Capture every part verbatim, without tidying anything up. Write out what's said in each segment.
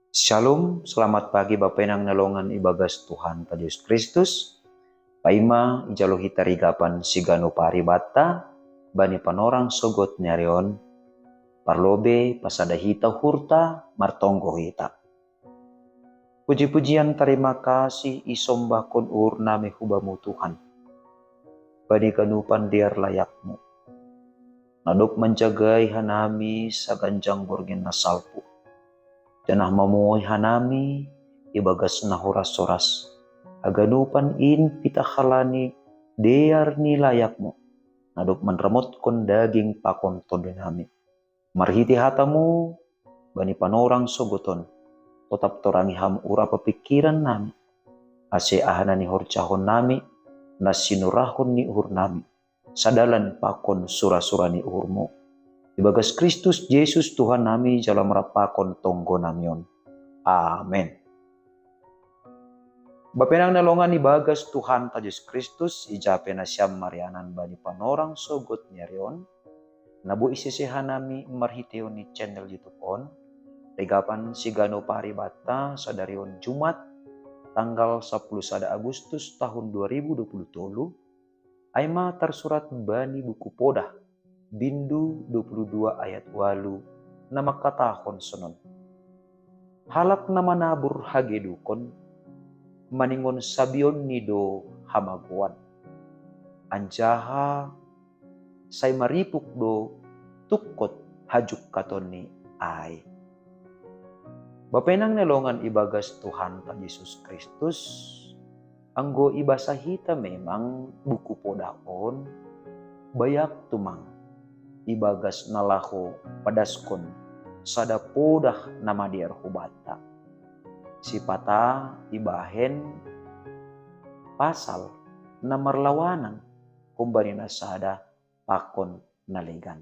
Shalom, selamat pagi Bapenang na longan ibagas Tuhan ta Yesus Kristus. Paima ijalo hita rigapan sigano paribata bani panorang sogot ni ari on. Parlobe pasada hita uhurta, martonggo hita. Puji-pujian, tarima kasih isombahkon uhur nami hubamu Tuhan, bani ganupan dear layakmu, na dob manjagai hanami saganjang borngin na salpu, janah mamuhoi hanami ibagas na horas-horas. Haganupan in pitah halani dear ni layakmu, na dob manramotkon daging pakon tondinami. Marhitei hatamu, bani panorang sogot on, totap torangi ham uhur pakon pingkiran nami, ase aha na nihorjahon nami, na sinurahon ni uhur nami, sadalan pakon sura-sura ni uhurmu. Ibagas Kristus Jesus Tuhan nami jalo am rap pakon tonggo nami on. Amen. Bapenang na longan ibagas Tuhan ta Yesus Kristus, ija pe nasiam marianan bani panorang sogot ni ari on, na boi isese hanami marhiteion ni channel YouTube on, rigapan sigano paribata sadari on Jumat, tanggal sapuluh sada Agustus tahun dua ribu dua puluh tolu, ai ma tarsurat bani buku Podah, bindu dua puluh dua ayat ualu, na mangkatahon sonon: Halak na manabur hagedukon, maningon sabionni do hamagoan, anjaha sai maripuk do tungkot hajungkatonni ai. Bapenang na longan ibagas Tuhan ta Yesus Kristus, anggo ibasa hita memang buku Podah on, bayak tumang ibagas na laho padaskon sada podah na madear hubanta. Sipata ibahen pasal na marlawanan, humbani na sada pakon na legan.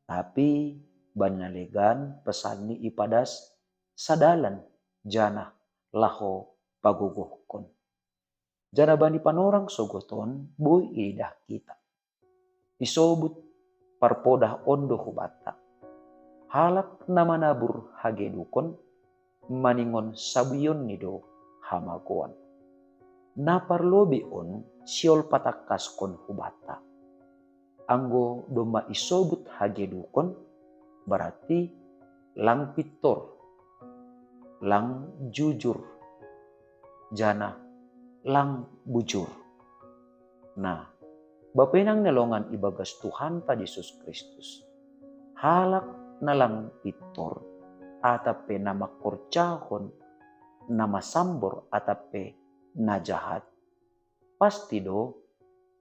Tapi bani na legan pesanni ipadas sadalan janah laho pagogohkon. Janah bani panorang sogot on boi iidah hita. Isobut parpodah on do hubanta: Halak na manabur hagedukon, maningon sabionni do hamagoan. Na parlobei on sihol patangkaskon hubanta. Anggo domma isobut hagedukon, berarti lang pintor, lang jujur, janah lang bujur. Nah, bapenang na longan ibagas Tuhan ta Yesus Kristus, halak na lang pintor, atap pe na mangkorjahon na masambor atap pe na jahat, pasti do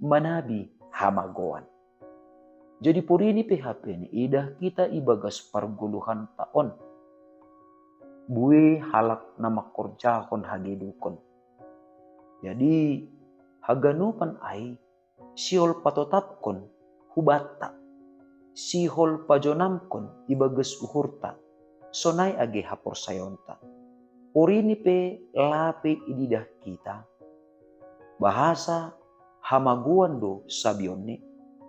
manabi hamagoan. Jadi porini pe hape ni idah hita ibagas pargoluhanta on, bue halak na mangkorjahon hagedukon. Jadi haganupan ai sihol patotapkon hubanta, sihol pajonamkon ibagas uhurta, sonai age haporsayaonta. Porini pe lape ididah hita bahasa hamagoan do sabionni,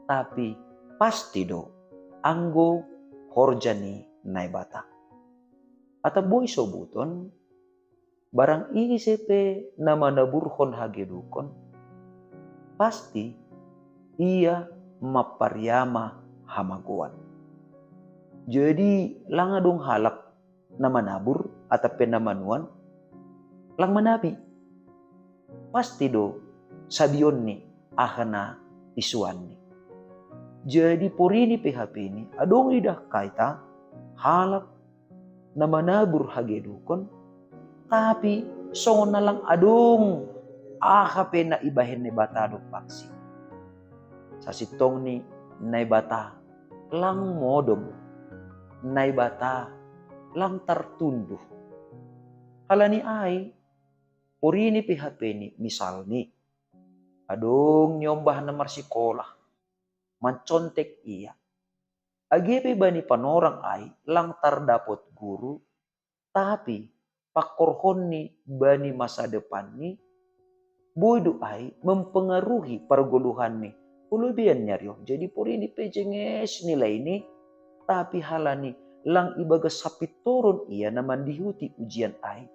tapi pasti do anggo horja ni Naibata. Atap boi sobuton, barang ise pe na manaburhon hagedukon, pasti ia mampariama hamagoan. Jadi lang adong halak na manabur atap pe na manuan, lang manabi. Pasti do sabionni aha na isuanni. Jadi porini pe hape ni adong idah hita halak na manabur hagedukon, tapi songon na lang adong aha pe na ibahen Naibata dompaksi. Sasintongni Naibata lang modom, Naibata lang tartunduh. Halani ai, porini pe hape ni, misalni, adong niombah na marsikola, mancontek ia. Age pe bani panorang ai lang tardapot guru, tapi pangkorhonni bani masa depanni, boi do ai mempengaruhi pargoluhanni. Olo bean ni ari on. Jadi porini pe jenges nilaini, tapi halani lang ibagas sapintoron ia na mandihuti ujian ai.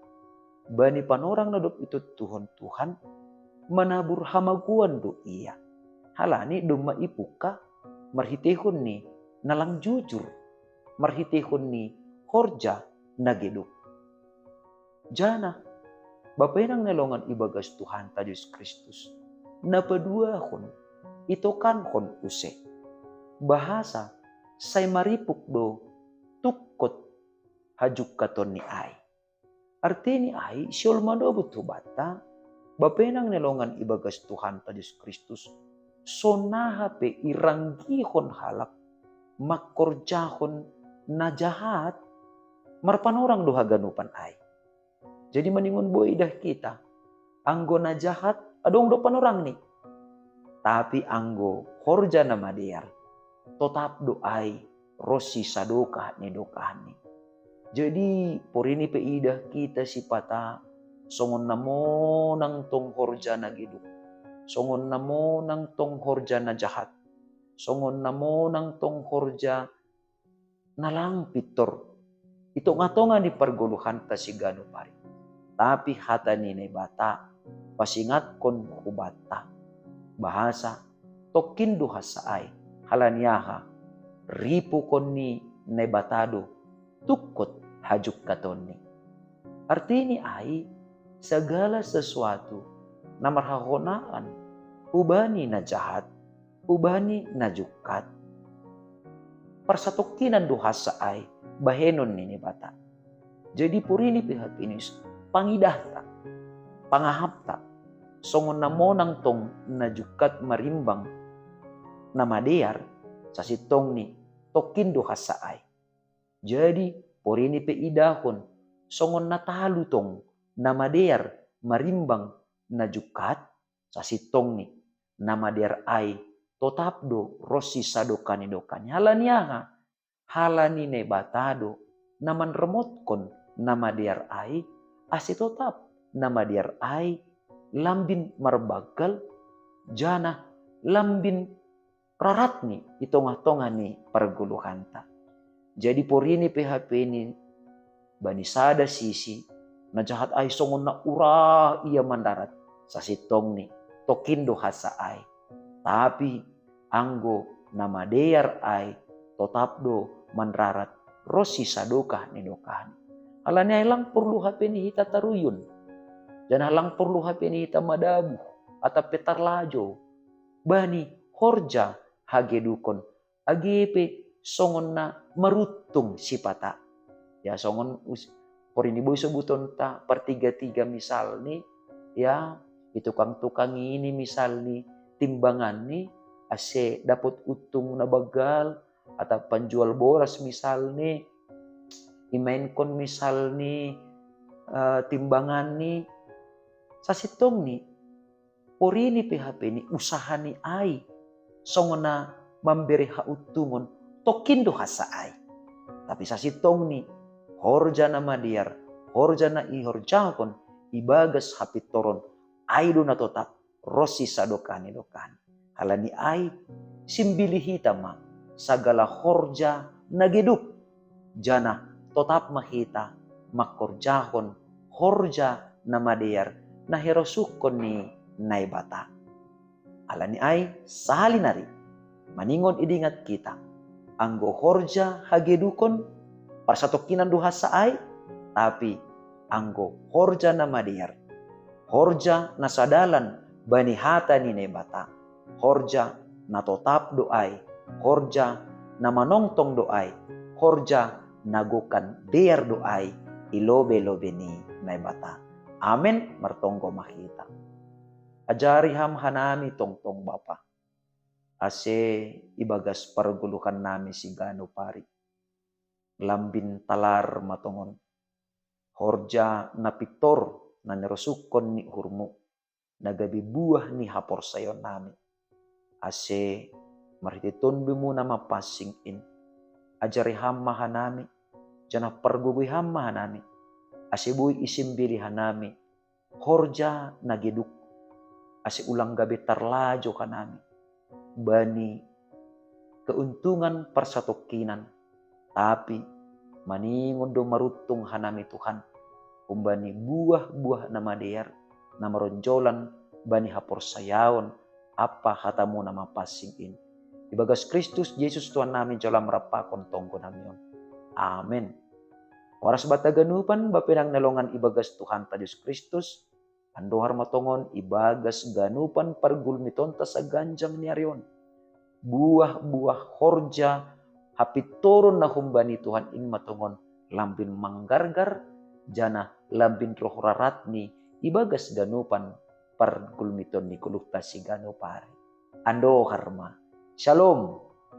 Bani panorang na dob ituttuhon Tuhan, manabur hamagoan do ia. Halani domma ipungka marhiteihon ni na lang jujur, marhiteihon ni horja na geduk. Janah, bapa inang na longan ibagas Tuhanta Jesus Kristus, na paduahon, itokankon use. Bahasa, sai maripuk do tungkot hajungkaton ni ai. Artini ai, sihol manobut hubanta, bapa inang na longan ibagas Tuhanta Jesus Kristus, sonaha pe iranggihon halak mangkorjahon na jahat, marpanorang do haganupan ai. Jadi maningon boi dah kita, anggo na jahat adong do panorangni. Tapi anggo horja na madear, totap do ai ronsi sadokah ni dokahni. Jadi porini pe idah kita sipata, songon na monang tong horja na geduk, songon na monang tong horja na jahat, songon na monang tong horja na lang pintor i tongah-tongah ni pargoluhanta siganup ari. Tapi hata ni Naibata pasingatkon hubanta, bahasa tongkin do hansa ai, halani aha? Ripukon ni Naibata do tungkot hajungkatonni. Artini ai, segala sesuatu na marhahonaan hubani na jahat, hubani na jungkat, parsatongkinan do hansa ai bahenon ni Naibata. Jadi porini pe hapinus pangidahta, pangahapta, songon na monang tong na jungkat marimbang na madear, sasintongni tongkin do hansa ai. Jadi porini pe idahon, songon na talu tong na madear marimbang na jungkat, sasintongni na madear ai totap do ronsi sadokah ni dokahni. Halani aha? Halani Naibata do na manremotkon na madear ai, ase totap na madear ai lambin marbanggal, janah lambin raratni i tongah-tongah ni pargoluhanta. Jadi porini pe hapeni, bani sada sisi, na jahat ai songon na urah ia mandarat, sasintongni tongkin do hansa ai. Tapi anggo na madear ai totap do manrarat ronsi sadokah ni dokahni. Halani ai lang porlu hapeni hita taruyun, janah lang porlu hapeni hita madabuh atap pe tarlajou bani horja hagedukon, age pe songon na maruntung sipata. Ya, songon us-, porini boi sobutonta partiga-tiga misalni, ya, i tukang-tukang ini misalni timbanganni, ase dapot untung na banggal, atau panjual boras misalni, imainkon misalni, eh, timbanganni, sasintongni porini pe hapeni usahani ai, songon na mambere hauntungon, tongkin do hansa ai. Tapi sasintongni horja na madear, horja na ihorjahon ibagas hapintoron, ai do na totap ronsi sadokah ni dokahni. Halani ai, simbili hita ma sagala horja na geduk, janah totap ma hita mangkorjahon horja na madear na herosuhkon ni Naibata. Halani ai sahali nari, maningon idingat hita, anggo horja hagedukon parsatongkinan do hansa ai, tapi anggo horja na madear, horja na sadalan bani hata ni Naibata, horja na totap do ai, horja na manongtong do ai, horja na gokan dear do ai i lobe-lobe ni Naibata. Amen, martonggo ma hita. Ajari ham hanami tongtong Bapa, ase ibagas pargoluhannami siganup ari, lambin talar ma tongon horja na pintor na nirosuhkon ni uhurmu, na gabe buah ni haporsayaonnami. Ase marhite Tondumuna na mapansing in, ajari ham ma hanami, janah pargogoi ham ma hanami, ase boi isimbili hanami horja na geduk, ase ulang gabe tarlajou hanami bani keuntungan parsatongkinan, tapi Maningon do maruntung hanami Tuhan, humbani buah-buah na madear, na maronjolan bani haporsayaon ampa hatamu na mapansing in. Ibagas Kristus Jesus Tuhan nami jalo ma rampakon tonggo nami on. Amen. Horas banta ganupan, bapenang na longan ibagas Tuhanta Jesus Kristus, andohar ma tongon ibagas ganupan pargulmitonta saganjang ni ari on. Buah-buah horja hapintoron na humbani Tuhan in ma tongon lambin manggargar, janah lambin roh raratni ibagas ganupan pargulmiton ni goluhta siganup ari. Andohar ma. Shalom.